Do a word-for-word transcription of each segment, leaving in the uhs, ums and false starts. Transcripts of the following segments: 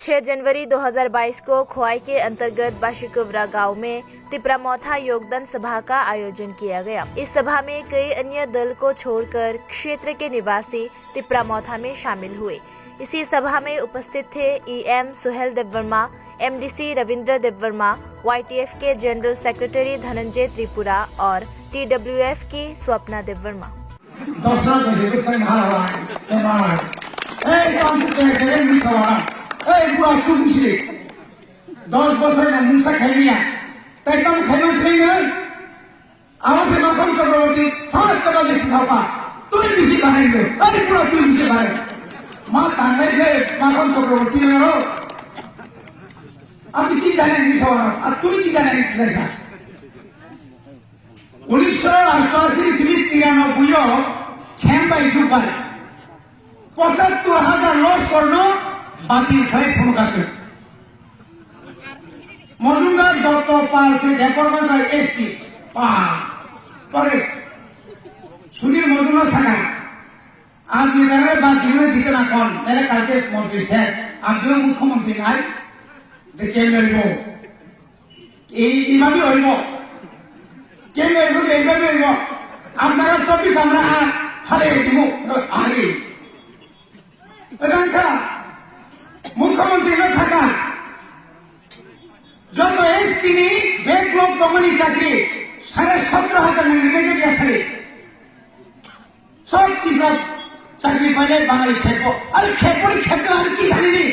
छह जनवरी दो हज़ार बाईस को खोवाई के अंतर्गत बाशिकुबरा गांव में तिपरा मोथा योगदान सभा का आयोजन किया गया। इस सभा में कई अन्य दल को छोड़कर क्षेत्र के निवासी तिपरा मोथा में शामिल हुए। इसी सभा में उपस्थित थे ईएम सुहेल देबवर्मा, एमडीसी रविंद्र देबवर्मा, वाईटीएफ के जनरल सेक्रेटरी धनंजय त्रिपुरा और टीडब्ल्यूएफ की स्वप्ना Debbarma. Dosra bwsai bwsai hala hala. Ei, tamo se tere tere misa wana. Ei, bura sum si. Dos bosor na mungsa khaimia. Tai tam khaiman sini ngan. Amo se Makhon Chakraborty, ha, chaba je si sapa. Tui bisi karen jo. Ei, bura tui bisi karen. Ma tangai ble Makhon Chakraborty mero. Abdi ki jane ni sawana. Ab tui ki jane ni lekha. উনিশশো অষ্টআশি ইসবি তিরানব্বই o khem bai jukbar pochattor hajar loss korno batil khlai phunukaswk. Majumdar, দত্ত, পাল se department bai S T pa. Pore Sudhir Majumdar sakha, আপনি তারা বাদ জীবনে দিতে না কন, তারা কালকে মন্ত্রী শেষ, আপনিও মুখ্যমন্ত্রী নাই, যে কেউ লইব। এই, এইভাবে হইব। কেন হইব? এইভাবে হইব। আপনারা চব্বিশ, আমরা আট, ফালাই দিব। আরে, এটা খারাপ। মুখ্যমন্ত্রী না থাকা, যত এসটি নেই, ব্যাংক লোক দমনি চাকরি, সাড়ে সতেরো হাজার নিয়ে গেছে সাড়ে। সব ত্রিপুরা চাকরি পাইলে বাঙালি খেপো। আরে খেপো রে, খেপতে আমি কি জানি নি?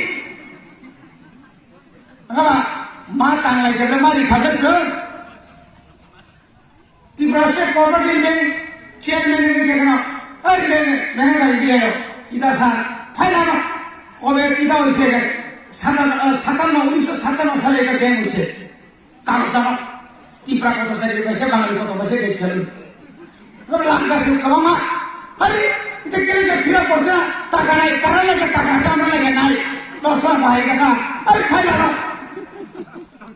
বাবা, মা টাংলাই দেবে, মা রেখা বেশ। Tripura state cooperative bank chairman এর দেখে না, এই ব্যাংক ম্যানেজার দিয়ে আয়ো। কিতা স্যার, ফাইল আনো। কবে কিতা হয়েছে? সাতান্ন, আহ, সাতান্ন, উনিশশো সাতান্ন সালে এটা ব্যাংক হয়েছে। Tang sama. Tipra koto sari paisa, Bangali koto paisa, dek khalu. Lo langka sing kama ma. Hari, ita kira ja phira porsa, taka nai, tara lage taka, samra lage nai. Dosa bahai kata. Hari phai lana.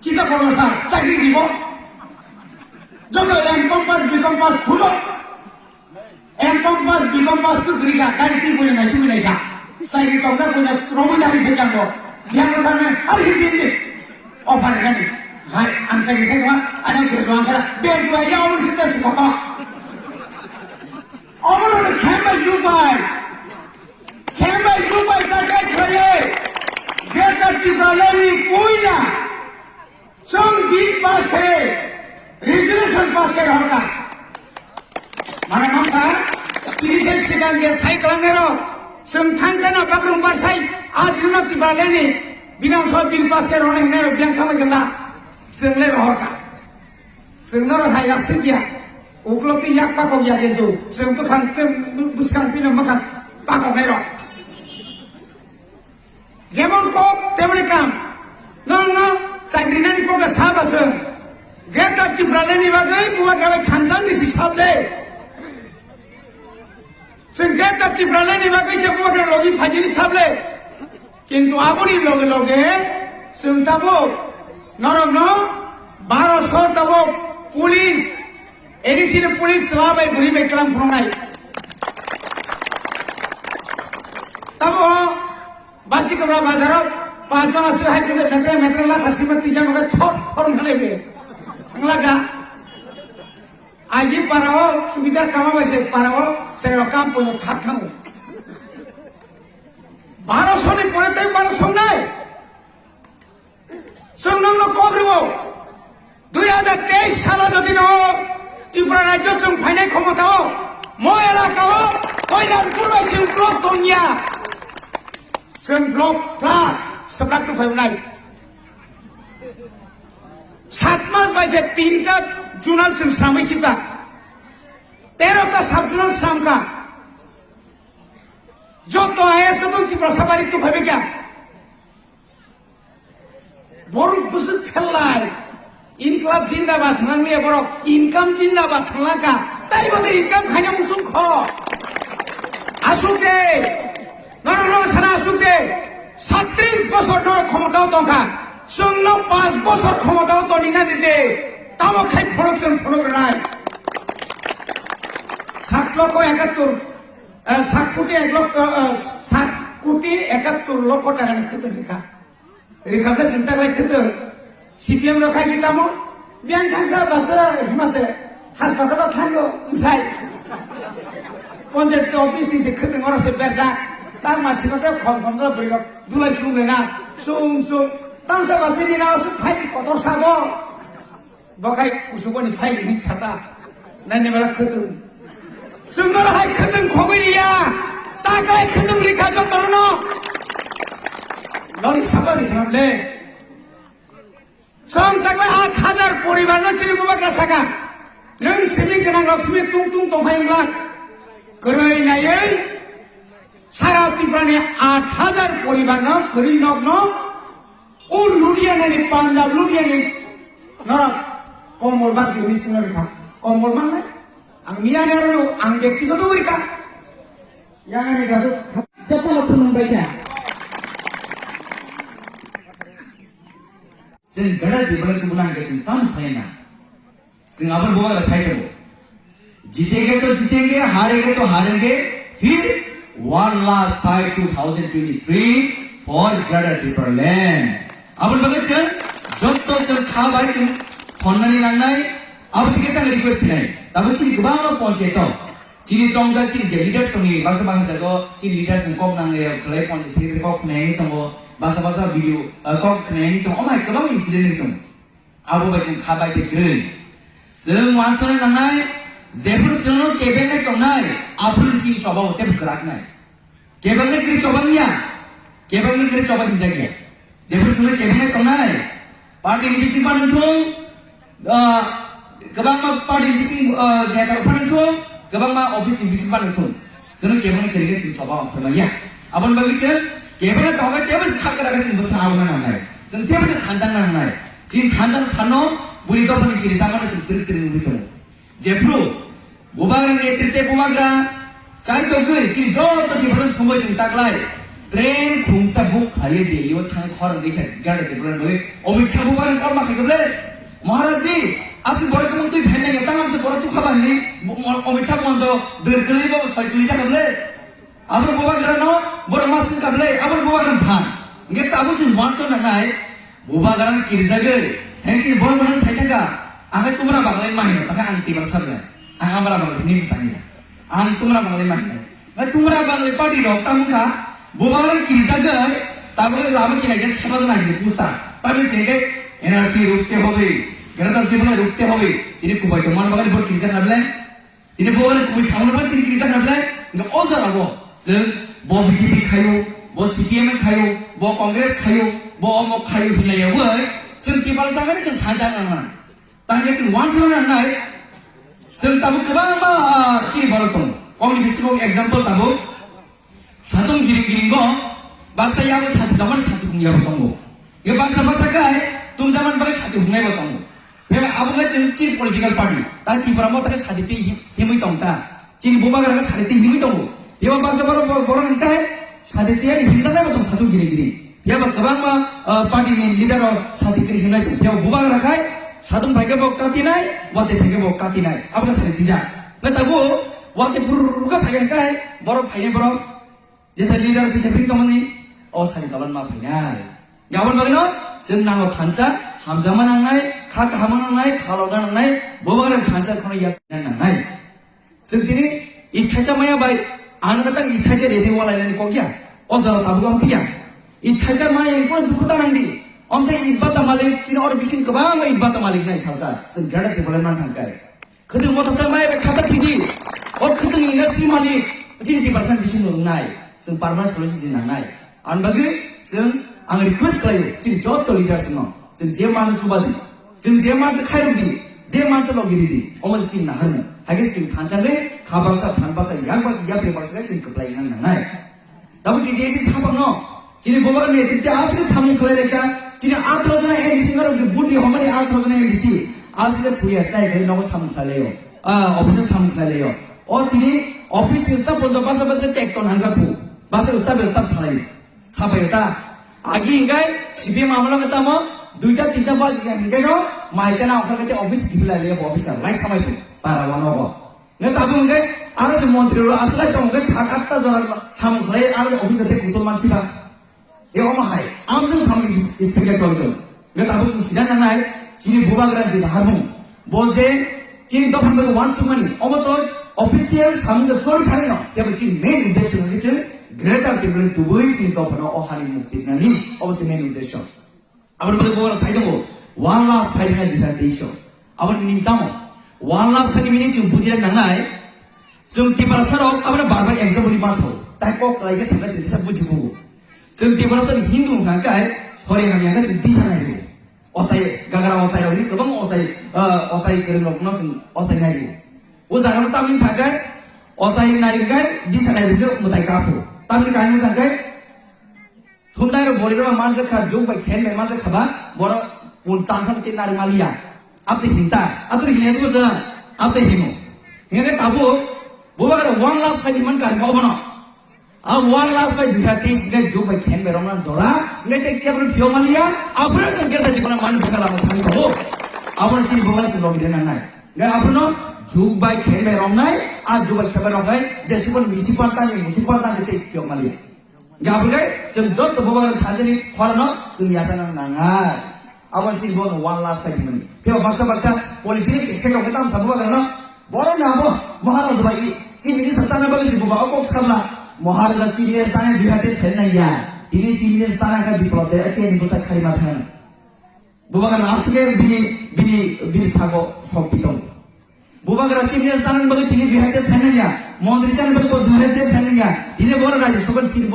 Kita porsa, sakri dibo. Joto M com pass, B com pass, khulo. M com pass, B com pass tu guri ga, gari ti bui nai, tu nai ga. Sai ri tong ga bui nai, romi nai phe jang go. Dia mo thang nai, hari hi jin ni. O par gani. Hai, ang sai ri khai ma, ana be juang khala, be juang ya, om si ta si papa. Om no khem bai ju bai. Khem bai ju bai ta kai chale. Greater Tipraland ni puila. Chwng bill pass khe, resolution pass khe rohorkha. Mana mankha, chini se sigang je sai kwlangnai rok, chwng thang khe na bagrung bar sai, a dino Tipraland ni Bidhan Sabha bill pass khe rohornai hinai rok biyang khamai gala, chwng le rohorkha. Chwng norok hai yak sik ya, uklok khe yak pakok ya kintu, chwng bwkhang tei bwskang tei no mwkhang pakoknai rok. Jemon kok, temoni kam. Nong no chakri nani kok da saba se. Greater Tipraland ni bagwi bubagra bai thamjani si sable. Chwng Greater Tipraland ni bagwi se bubagra logi phajini sable. Kintu aboni loge loge chwng tabuk norok no baro so tabuk police, A D C ni police sla bai buri bai tlang phunuknai. Tabuk Basi Kabra bazar o pas jona se hai khe metre metre la khasi ma tijang khe thor thor ngalai be. Angla da. Aji para o subidar kama bai se para o sere kam pono thak thango. Baro soni pore tai baro sonai. Chwng nokno kok rwo. Dui hajar teis salo jodi no Tripura rajyo chwng phainai khomota o, mo elaka o Koilanpur bai chwng block tongya. Chwng block pla swprak tu phainai. Sat mas bai se tinta junal chwng sramwi kita. Tero ta sub junal sramka. Joto I A S joto Tripura sabari tu phaibai kya. Borok bwswk phellai. Inklab jindabad hwnangya borok. Income jindabad hwnglangkha. Tai bodo income khaina muchung kho. Asuk de. Norok no sana asuk de. Satris bosor norok khomotao tongkha. Chwngno panch bosor khomotao tonina de de. Tamo khai phunuk chwng phunuk rwnai. Sat lokho ekattor, eh, sat koti ek lokho, eh, sat koti ekattor lokho takani khwtwng rikha. Rikhamle sinta lai khwtwng. C P M rok khai ki tamo? Biyang thangsa basa himase. Haspatalo thango wngsai. Panchayat office ni se khwtwng oro se berjak. Tang ma sino te khom khom no bwrwi rok dulai sung le na. Sung sung. Tamsa basa ni na su phai kotor sabo. Bokai kusugoni phai ini chata. Nani bela khwtwng. Sundor hai khwtwng khogwi riya. Takai khwtwng rikha jotono. Lori sabo rikha le. Song takai aat hajar poribar no chini bubagra saka. Nung simi kenang rok simi tung tung tongphai wngla. Kwrwi naiwi. Sara Tripura ni aat hajar poribar no kwrwi nok no. O Ludhiana ni Punjab Ludhiana ni norok kombol bak di hwnwi chwngno rwkha. Kombol manle ang miyani aro ang byaktigoto rwkha. Yang ani gado. Joto no khulumbai kha. Chwng gada dibra kubuna hangke chwng tam khlaina. Chwng aboni bubagra sai tongo. Jitenge to jitenge, harenge to harenge, phir one last fight two thousand twenty-three for Greater Tipraland. Aboni bagwi chwng jotto chwng kha bai chwng thonnani nangnai, abo thike chwng request khnai. Tamo chini kwbangma ponchayato, chini chongjak chini je leaders tongni, basa bangsa jago chini leaders ni kok nangnai, khlai ponchayat secretary kok khnai tongo, basa basa video, uh, kok khnai tongo, omai kwbangma incident tongo. Abo bai chwng kha bai tei kwrwi. Chwng uansukna nangnai, jephuru chwngno kebengwi tongnai, aphuru chini choba bo teibo kwraknai. Kebengwi kwrwi choba wngya, kebengwi kwrwi choba hinjakya. Jephuru chwngno kebengwi tongnai, party ni bising phano thung, ah, kwbangma party ni bising, ah, neta rok phano thung, kwbangma office ni bising phano thung. Chwng kebengno kwrwi khe chwng choba ongkhormaya. Aboni bagwi chwng kebengno tongkhe teibo se kha kwrak khe chwng bwsa abuna nangnai. Chwng teibo se thanjakna nangnai. Chini thansa phano bwrwi dophani kirijakmano chwng twrwk twrwk nugwi tongo. Jephru bubagra netrite bubagra chai tongwi chini joto Tiprasa thumbai chwng taklai. Train khungsa book khlaiwi Delhi o thang khorang dikha gari Tiprasa bagwi. Omit Shah bubagra korma khai kable. Maharaj ji, aswk borok khe mung twi phainai tang aswk borok tukha ba hwnwi Omit Shah mondo dwr kwlwi bo soi kwlwi jakha ble. Abo bubagrano borok ma swngkha ble, abo bubagrano phan. Hingke tabuk chwng uansukna nangnai, bubagrano kirijagwi, hingke borok bono sai thangkha, ang khe tumra baglai ma hino, takhe ang tibar sabya, ang amra baglai hwnwi mwsangya. Ang tumra baglai ma hino. Nai tumra baglai party rok tamo kha, bubagrano kirijagwi, tabuk lama kinai khe thepajak nai hino pusta. Tamni se hingke N R C rukte hobe, Greater Tipraland rukte hobe, tini kubai tongmani bagwi bo kirijak na ble. Tini bo ani kubui samung no tini kiri jakna belai, hingke o jora bo chwng bo B J P khaio, bo C P M khaio, bo Congress khaio, bo omok khaio hinlai ya wai, chwng Tiprasa khe chwng thansa nang nang. Tangke chwng uansukna nangnai, chwng tabuk kwbangma, ah, chini borok tongo. Kokni bisingo example tabuk, Satung giring giring bo baksa yago sati tongmani sati hung yabo tongo. Ye baksa baksa kai tungjaman bagwi sati hungnai bo tongo. Beba abo khe chwng chini political party. Ta Tipra Motha khe sati twi hi-, himwi tong ta. Chini bubagra khe sati twi himwi tongo. Beba baksa borok, borok, borok hwn kai sati twi ani himjaknai bo tong satung giring giring. Beba kwbangma, ah, party ni leader rok sati twi himnai tong. Beba bubagra khai satung phai khe bo katinai, wate phai khe bo katinai. Abo khe sati twijak. Na tabu wate phuru khe phai khe kai borok phainai borok. Jesa leader bisa ping tongmani, o sani tolan ma phainai. Gabon bagno, chwng nango thansa, hamjakma nangnai, kha kaham nangnai, kha lobna nangnai, bo bagno thansa khono yas nangnai. Chwng tini ithaisa maya bai, ano kata ithaisa reni walai nani kokya, o jora tabu gam tiya. Ithaisa maya kono dukhu ta nangdi, omte itbata malik, chini or bisin kwbangma itbata malik nai salsa, chwng gada te bolen man thangkai. Khwtwng motha sa mai bai khata thidi. O khwtwng industry malik chini Tiprasa bising no wngnai. Chwng permanent solution chini nangnai. Ang bagwi chwng ang request khlaio chini joto leaders no. Chwng je mansa chuba di. Chwng je mansa khairok di. Je mansa logi di. Omo chini naharno. Hage chwng thansa le kha baksa phan baksa yak baksa yapri baksa chwng kwplai nang nangnai. Tabuk T T A D saphangno chini bubagra ni netrite aswk samung khlai lekha, chini atharo jona M D C norok je vote ri hwnmani atharo jona M D C aswk thuya chai khai nogo samung khlai laio, ah, office o samung khlai laio. O tini office ni staff pondo basa basa tek ton hangjak phu, basa staff staff salai sabai ta. Agi hingkai C P M amolo khe tamo duita tinta bajik hingkai no mai chana okhor khe office kiphilai laio, office lai thamai phu para wanogo. Nge tabuk hingke aro se montri rok asalai tong hingke sat atta jora samung khlai aro office de kutung mansi ba. Tei omo hai amjwk samung speaker choli tongo. Hwnkhe tabuk chwng sida nangnai chini bubagra je harmung. Bo je chini dophani bagwi uansukmani, omo to official samung to choli thani no, tei bo chini main uddesho hwnkhe chwng Greater Tipraland tubui chini dophano o hani mukti nani, obo se main uddesho. Aboni bagwi bubagra sai tongo, one last fight hwnkhe dita teisho. Aboni nini tamo, one last fight mini chwng bujina nangnai, chwng Tiprasa rok aboni bar bar example ma sao, tai kok lai khe sakha chwng tisa buji kugo. Chwng Tiprasa ni Hindu hwnkha khe sori hamya khe chwng disa nai rw. Osai gagra osai rok ni kwbang osai, ah, osai kwrwng rok no chwng osai nai rw. O jaga no tamni sakha osai nai rw khe disa nai rw khe mwtai kaphu. Tamni kainwi sakha thumnai rok bori rok manjak kha, jug bai khen bai manjak kha ba, borok pun tang khan tin nai rw maliya. Abte hinta, abte hinta tu sa, abte hino. Hinga khe tabuk bubagra one last fight man kar ko bono. A one last fight dui hajar teis hingke jug bai khen bai romna jora, hingke tei kebra phiyok maliya, abra sa gerda di bana man bukala mo thani ko. Abra chini bubagra chini lobby dena nai. Hingke abra no jug bai khen bai romnai, a jug bai khen bai romnai, je subon misi panta ni musi panta ni tei phiyok maliya. Hingke abra kai chwng jotto bubagra thanjani khorano chwng yasa nang nangai. Abra chini bubagra one last fight mani. Phiyok baksa baksa political khe khe rok tam sa bubagra no. Borok ni abo Maharaja bai Chief Minister chana bagwi se buba o kok sakla. Maharaja Chief Minister chana dui hajar teis phaina nangya. Tini Chief Minister chana kha Biplab Deb, achi ni bwsa khari ma thang. Bubagra no aswk bini, bini, bini sago shokti tong. Bubagra Chief Minister chana bagwi tini dui hajar teis phaina nangya. Montri chana bagwi bo dui hajar teis phaina nangya. Tini borok Rajya Sabha ni seat